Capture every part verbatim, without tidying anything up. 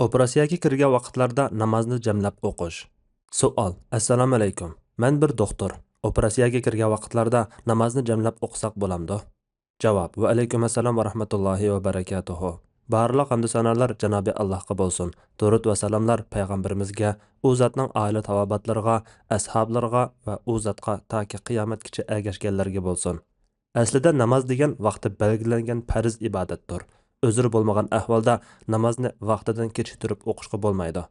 ئوپېراتسىيەگە كىرگەن ۋاقىتلاردا نامازنى جەملەپ ئوقۇش. سوئال: ئەسسالامۇئەلەيكۇم. مەن بىر دوختۇر. ئوپېراتسىيەگە كىرگەن ۋاقىتلاردا نامازنى جەملەپ ئوقۇساق بولامدۇ؟ جاۋاب: ۋەئەلەيكۇم ئەسسالام ۋە رەھمەتۇللاھى ۋە بەرەكاتۇھۇ. بارلىق ھەمدۇ سانالار جانابى ئاللاھقا بولسۇن. دۇرۇت ۋە سالاملار پەيغەمبىرىمىزگە، ئۇ زاتنىڭ ئائىلە تاۋابىئاتلىرىغا، ئەسھابلىرىغا ۋە ئۇ زاتقا تاكى قىيامەتكىچە ئەگەشكەنلەرگە بولسۇن. ئەسلىدە ناماز دېگەن ۋاقتى بەلگىلەنگەن پەرز ئىبادەتتۇر. ئۆزرى بولمىغان ئەھۋالدا نامازنى ۋاقتىدىن كېچىكتۈرۈپ ئوقۇشقا بولمايدۇ.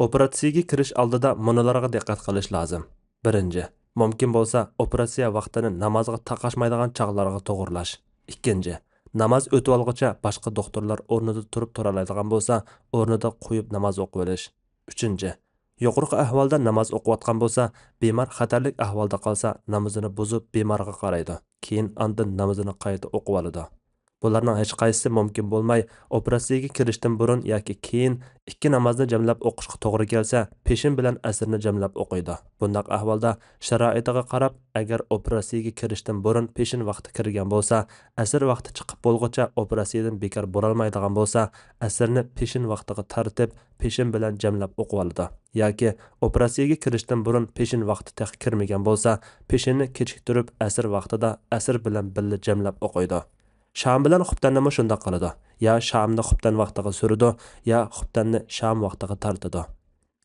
ئوپېراتسىيىگە كىرىش ئالدىدا مۇنۇلارغا دىققەت قىلىش لازىم. بىرىنچى، مۇمكىن بولسا ئوپېراتسىيە ۋاقتىنى نامازغا تاقاشمايدىغان چاغلارغا توغرىلاش. ئىككىنچى، ناماز ئۆتۈۋالغۇچە باشقا دوختۇرلار ئورنىدا تۇرۇپ تۇرالايدىغان بولسا، ئورنىدا قويۇپ ناماز ئوقۇۋېلىش. ئۈچىنچى، يۇقىرىقى ئەھۋالدا ناماز ئوقۇۋاتقان بولسا، بىمار خەتەرلىك ئەھۋالدا قالسا، نامىزىنى بۇزۇپ بىمارغا قارايدۇ، كېيىن ئاندىن نامىزىنى قايتا ئوقۇۋالىدۇ. بۇلارنىڭ ھېچقايسىسى مۇمكىن بولماي، ئوپېراتسىيىگە كىرىشتىن بۇرۇن ياكى كېيىن ئىككى نامازنى جەملەپ ئوقۇشقا توغرا كەلسە، پېشىن بىلەن ئەسىرنى جەملەپ ئوقۇيدۇ. بۇنداق ئەھۋالدا شارائىتىغا قاراپ، ئەگەر ئوپېراتسىيىگە كىرىشتىن بۇرۇن پېشىن ۋاقتى كىرگەن بولسا، ئەسىر ۋاقتى چىقىپ بولغۇچە ئوپېراتسىيىدىن بىكار بولالمايدىغان بولسا، ئەسىرنى پېشىن ۋاقتىغا تارتىپ، پېشىن بىلەن جەملەپ ئوقۇۋالىدۇ. ياكى ئوپېراتسىيىگە كىرىشتىن بۇرۇن پېشىن ۋاقتى تېخى كىرمىگەن بولسا، پېشىننى كېچىكتۈرۈپ، ئەسىر ۋاقتىدا ئەسىر بىلەن بىللە جەملەپ ئوقۇيدۇ. شام بىلەن خۇپتەننىمۇ شۇنداق قىلىدۇ. يا شامنى خۇپتەن ۋاقتىغا سۈرىدۇ، يا خۇپتەننى شام ۋاقتىغا تارتىدۇ.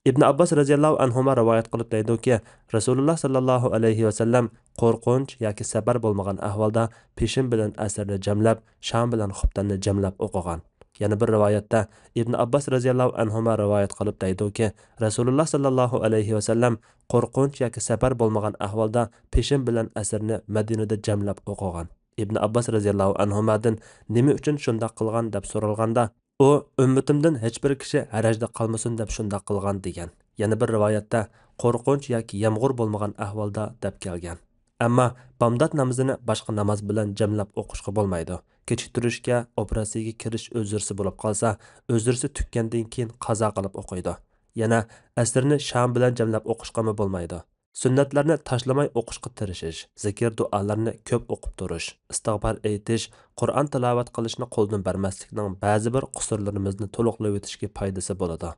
ئىبن ئابباس رەزىياللاھۇ ئەنھۇما رىۋايەت قىلىپ دەيدۇكى، رەسۇلۇللا ساللاللاھۇ ئەلەيھى ۋەسەللەم قورقۇنچ ياكى سەپەر بولمىغان ئەھۋالدا پېشىن بىلەن ئەسىرنى جەملەپ، شام بىلەن خۇپتەننى جەملەپ ئوقۇغان. يەنە بىر رىۋايەتتە ئىبن ئابباس رەزىياللاھۇ ئەنھۇما رىۋايەت قىلىپ دەيدۇكى، رەسۇلۇللا ساللاللاھۇ ئەلەيھى ۋەسەللەم قورقۇنچ ياكى سەپەر بولمىغان ئەھۋالدا پېشىن بىلەن ئەسىرنى مەدىنىدە جەملەپ ئوقۇغان. ئىبن ئابباس رەزىياللاھۇ ئەنھۇمادىن نېمە ئۈچۈن شۇنداق قىلغان دەپ سورالغاندا، ئۇ، ئۈممىتىمدىن ھېچبىر كىشى ھەرەجدە قالمىسۇن دەپ شۇنداق قىلغان دېگەن. يەنە بىر رىۋايەتتە قورقۇنچ ياكى يامغۇر بولمىغان ئەھۋالدا دەپ كەلگەن. ئەمما بامدات نامىزىنى باشقا ناماز بىلەن جەملەپ ئوقۇشقا بولمايدۇ. كېچىكتۈرۈشكە، ئوپېراتسىيىگە كىرىش ئۆزرىسى بولۇپ قالسا، ئۆزرىسى تۈگىگەندىن كېيىن قازا قىلىپ ئوقۇيدۇ. يەنە ئەسىرنى شام بىلەن جەملەپ ئوقۇشقىمۇ بولمايدۇ. سۈننەتلەرنى تاشلىماي ئوقۇشقا تىرىشىش، زىكىر دۇئالارنى كۆپ ئوقۇپ تۇرۇش، ئىستىغپار ئېيتىش، قۇرئان تىلاۋەت قىلىشنى قولدىن بەرمەسلىكنىڭ بەزى بىر قۇسۇرلىرىمىزنى تولۇقلىۋېتىشكە پايدىسى بولىدۇ.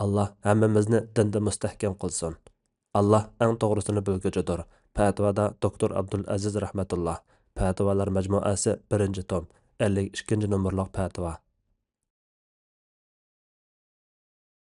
ئاللا ھەممىمىزنى دىندا مۇستەھكەم قىلسۇن. ئاللا ئەڭ توغرىسىنى بىلگۈچىدۇر. پەتىۋادا دوكتور ئابدۇلئەزىز رەھمەتۇللا. پەتىۋالار مەجمۇئەسى، بىرىنچى توم، ئەللىك ئىككىنچى نومۇرلۇق پەتىۋا.